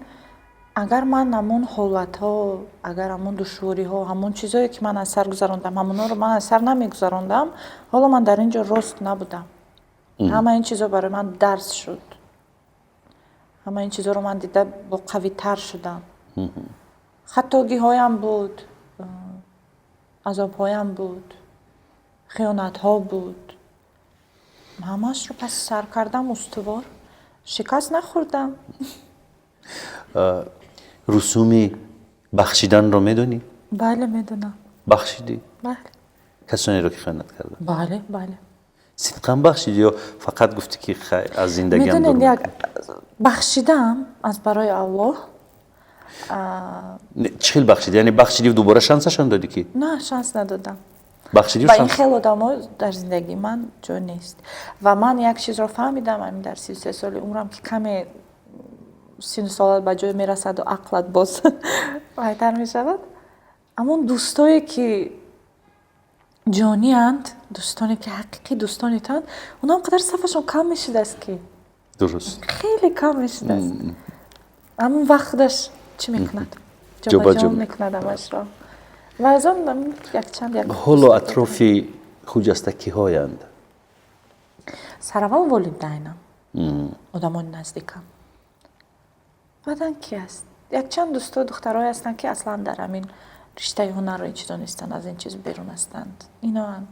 агар ман ҳамон ҳолатҳо, агар ҳамон душвориҳо, ҳамон чизҳое ки ман аз сар гузарондам, ҳамонҳоро ман аз сар намегузарондам, ҳоло ман дар ин ҷо рост набудам. Ҳама ин чизҳо барои ман дарс шуд, ҳама ин чизҳоро ман дида, бо қавитар шудам. Хатогиҳоям буд, азобҳоям буд, хиёнатҳо буд, ҳамаашро паси сар кардам, устувор, шикаст нахӯрдам. Русуми бахшиданро медонӣ? Бале, медонам. Бахшидӣ? Бале. Касонеро ки хиёнат карданд? Бале. Сидқан бахшидӣ ё фақат гуфтӣ, ки аз зиндагиам? Медонед, як бахшидам аз барои Аллоҳ. Чӣ хел бахшидӣ? Яъне бахшидӣ, дубора шансашон додӣ ки? На, шанс надодам. Бахшидӣ? Ба ин хел одамо дар зиндагии ман ҷо нест. Ва ман як чизро фаҳмидам ҳамин дар 33 соли умрам, ки каме сину солат ба ҷое мерасаду ақлат боз вайтар мешавад, ҳамон дӯстое ки ҷонианд, дӯстоне ки ҳақиқӣ дӯстонитанд, онҳо он қадар сафашон кам мешудааст ки хеле кам мешудааст. Ҳамон вақт худаш чӣ мекунад, ҷобаҷо мекунад ҳамашро. Ва аз он якчанд як Ҳоло атрофи Хуҷаста киҳоянд? Сараввал волидайнам, одамони наздикам. Баъдан ки аст, якчанд дӯсто, духтарое ҳастанд, ки аслан дар ҳамин риштаи ҳунарро ин чизо нестанд, аз ин чиз берун ҳастанд, иноанд.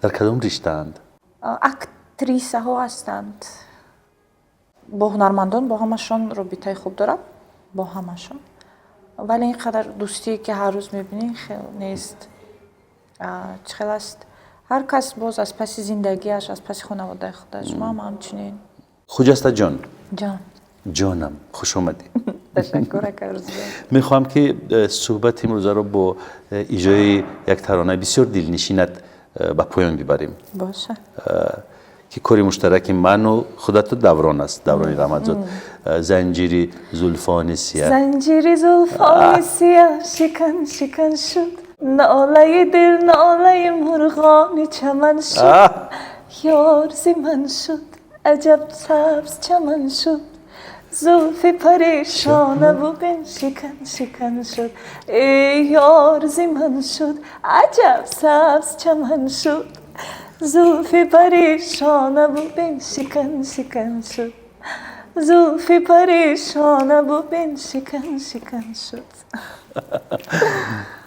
Дар кадом риштаанд? Актрисаҳо ҳастанд. Бо ҳунармандон, бо ҳамашон робитаи хуб дорам, бо ҳамашон, вале ин қадар дӯстие ки ҳар рӯз мебинӣ, хел нест. Чӣ хел аст, ҳар кас боз аз паси зиндагиаш, аз паси хонаводаи худаш, маам ҳамчунин. Хуҷастаҷон. Ҷон. Ҷонам, хуш омадӣ. Ташаккур, ака Орзуҷон. Мехоҳам, ки суҳбати имрӯзаро бо иҷрои як таронаи бисёр дилнишинат ба поён бибарем. Боша. Ки кори муштараки ману худату Даврон аст, Даврони Раҳматзод, «Занҷири зулфони сия». Занҷири зулфони сия шикан шикан шуд, нолаи дил нолаи мурғони чаман шуд, ёр зи ман шуд, аҷаб сабз чаман шуд, зулфи парешонаву бин шикан шикан шуд, эй ёр зи ман шуд, аҷаб сабз чаман шуд, зулфи парешонаву бин шикан шикан шуд, зулфи парешонаву бин шикан шикан шуд.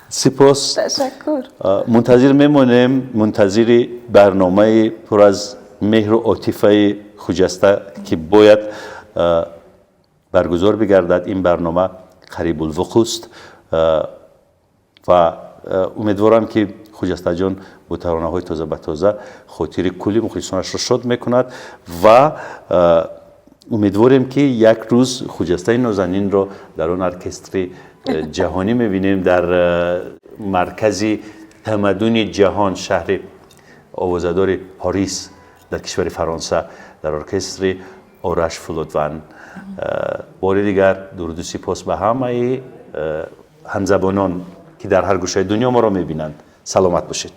Сипос. Ташаккур. Мунтазир мемонем, мунтазири барномаи пур аз меҳру отифаи Хуҷаста, ки бояд баргузор бигардад. Ин барнома қарибулвуқӯст ва умедворам, ки Хуҷастаҷон бо таронаҳои тоза ба тоза хотири кулли мухлисонашро шод мекунад ва Умедворем, ки як рӯз Хуҷастаи нозанинро дар он оркестри ҷаҳонӣ мебинем, дар маркази тамаддуни ҷаҳон, шаҳри овозадори Парис дар кишвари Фаронса, дар оркестри Ораш Фулодванд. Бори дигар дуруду сипос ба ҳамаи ҳамзабонон, ки дар ҳар гӯшаи дунё моро мебинанд. Саломат бошед.